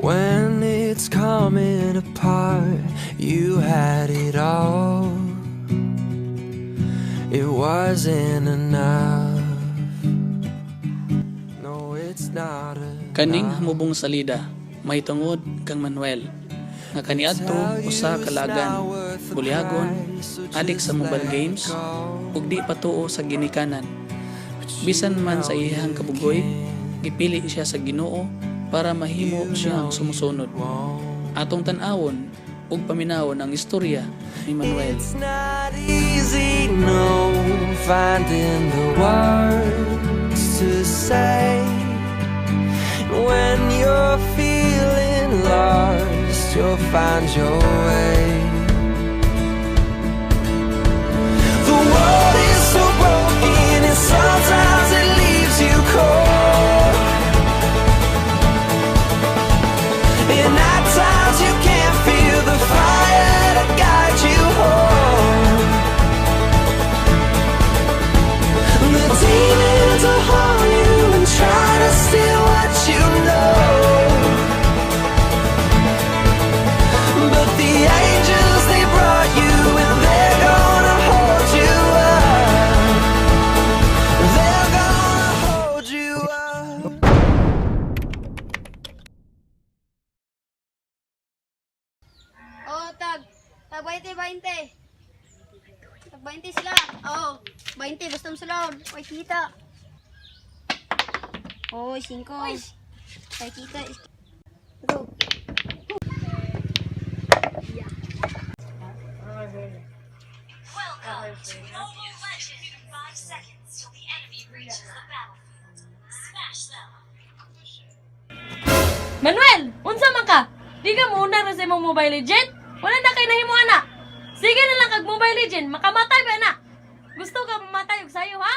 When it's coming apart, you had it all. It wasn't enough. No, it's not Kaning enough. hamubong salida mahitungod kang Manuel nga kaniadto usa ka lagan, bulihagon, adik sa mobile games ug di patuo sa ginikanan. Bisan man sa iyahang kabugoy, gipili siya sa Ginoo para mahimo siyang sumusunod. Atong tan-awon ug paminawon ang istorya ni Manuel. It's not easy, no, finding the words to say. When you're feeling lost, you'll find your way. The world is so broken, and sometimes it leaves you cold. And at times you can't feel the fire to guide you home. The demons will haunt you and try to steal what you know. But the angels, they brought you, and they're gonna hold you up. They're gonna hold you up. Oh, tag. Tag 20, 20. Tag 20 sila. Oh, 20 basta mo sila. Oy, kita. Oy, 5. Ay, kita. Go. Welcome to Mobile Legends! 5 seconds till the enemy reaches the battlefield. Smash them! Manuel, unsa man ka? Di ka muuna ra sa imong Mobile Legend? Wala na kay nahimo ana. Sige na lang kag Mobile Legend, makamatay ba na? Gusto ka mamatay og sayo, ha?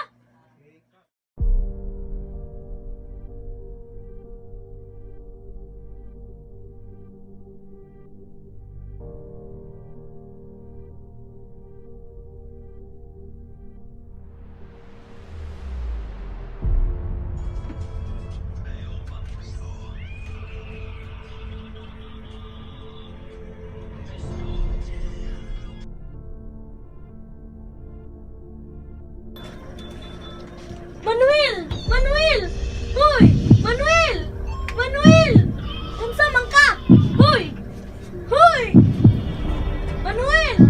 Manuel! Manuel! Hoy! Manuel! Manuel! Unsa man ka? Hoy! Hoy! Manuel!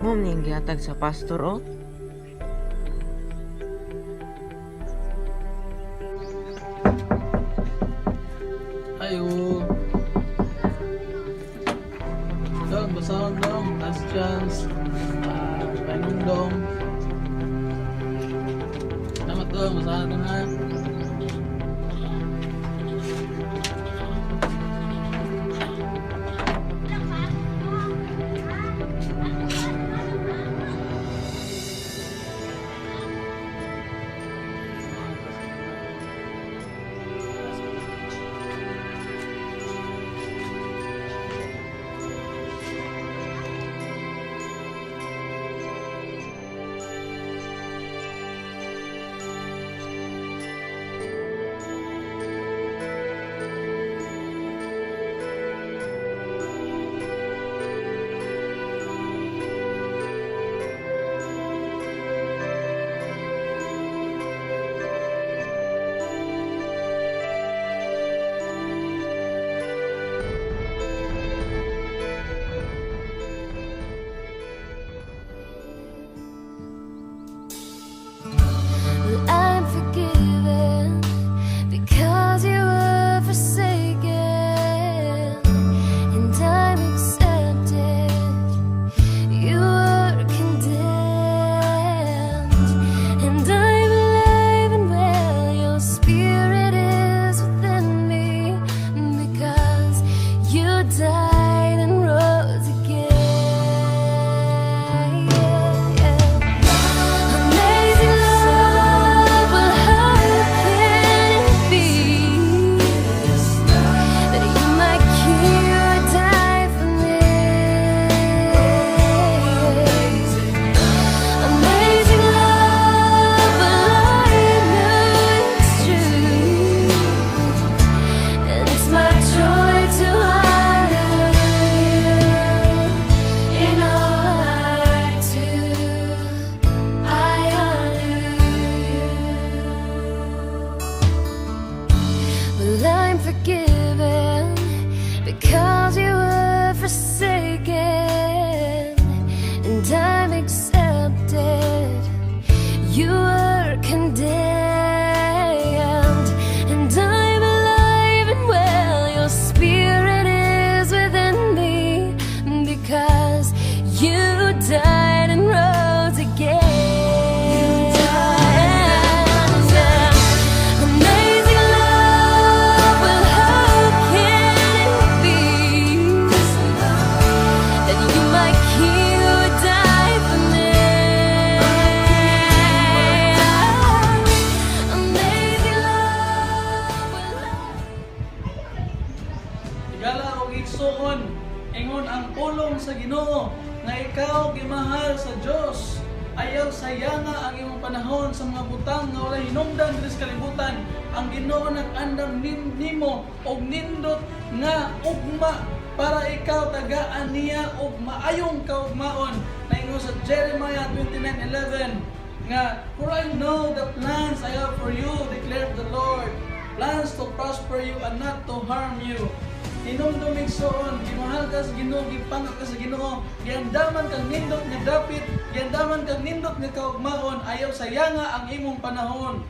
Mao ning gihatag sa pastor, oh. Ayo. Dong, basahon, dong. Last chance. Ah, painom, dong. Salamat, dong. Basahan na nga. Forgiven because you were forsaken, and I'm accepted. You were condemned, and I'm alive and well. Your spirit is within me because you died and rose again. Amazing love, well, how can it be that you, my King, would die for me? Amazing love, well, Higala og igsuon, ingon ang pulong sa Ginoo nga ikaw gimahal sa Dios. Ayaw sayanga ang imong panahon sa mga butang nga walay hinungdan diri sa kalibutan. Ang Ginoo nag-andam nimo og nindot nga ugma para ikaw tagaan niya og maayong kaugmaon. Naingon sa Jeremiah 29:11 nga, "For I know the plans I have for you, declared the Lord, plans to prosper you and not to harm you." Hinumdum, igsoon, gimahal ka sa Ginoo, gipangak ka sa Ginoo, giandaman kang nindot nga dapit, giandaman kang nindot nga kaugmaon, ayaw sayanga ang imong panahon.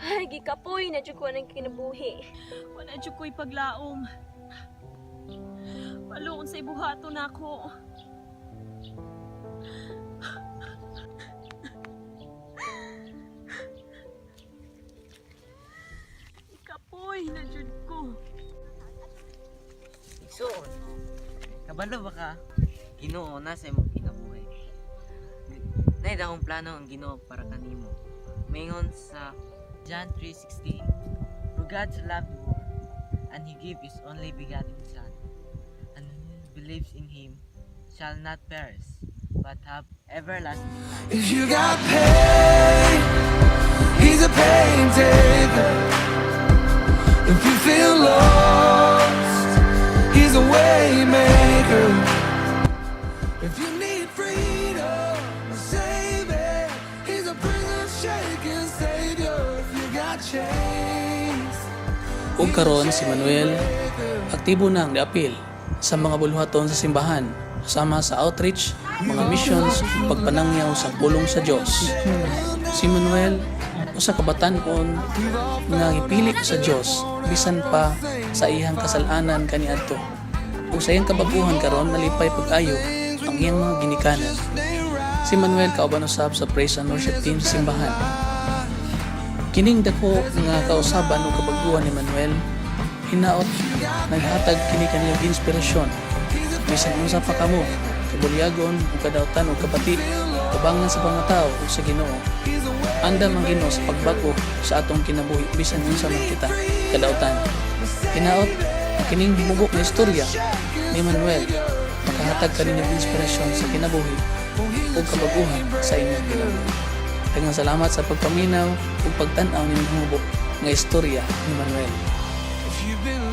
Ay, gikapoy na jud ko ng kinabuhi. Wala jud ko'y paglaom. Maluon sa ibuhato na ako. Ikapoy na jud ko. Igsuon, kabalo ba ka? Ginoo na sa imong kinabuhi. Nay dakong plano ang Ginoo para kanimo. Maingon sa John 3:16, "For God so loved the world, and He gave His only begotten Son, and who believes in Him shall not perish, but have everlasting life." If you got pain, He's a pain taker. If you feel lost, He's a way maker. If you need freedom, save it. He's a prison shaking savior. If you got chains, Ug karon si Manuel aktibo na ang niapil sa mga buluhaton sa simbahan sama sa outreach, mga missions ug pagpanangyaw sa pulong sa Dios. Si Manuel usa ka batan-on nga gipili sa Dios bisan pa sa iyang kasalanan kaniadto. Ug sa iyang kabaguhan karon nalipay pag-ayo ang iyang mga ginikanan. Si Manuel kauban usab sa praise and worship team sa simbahan. Kining dako nga kausaban o kabaguhan ni Manuel, hinaot naghatag kini kaniyang inspirasyon. Bisan unsa pa kamo, kabulyagon o kadawtan o kapati, tabangan sa mga tao o sa Ginoo. Andam ang Ginoo sa pagbag-o sa atong kinabuhi bisan unsa man kita kadawtan. Hinaot ang kining himugok nga istorya ni Manuel makahatag kaninyong inspirasyon sa kinabuhi ug kabaguhan sa inyong kinabuhi. Daghang salamat sa pagpaminaw ug pagtan-aw nining himugok nga istorya ni Manuel. If you've been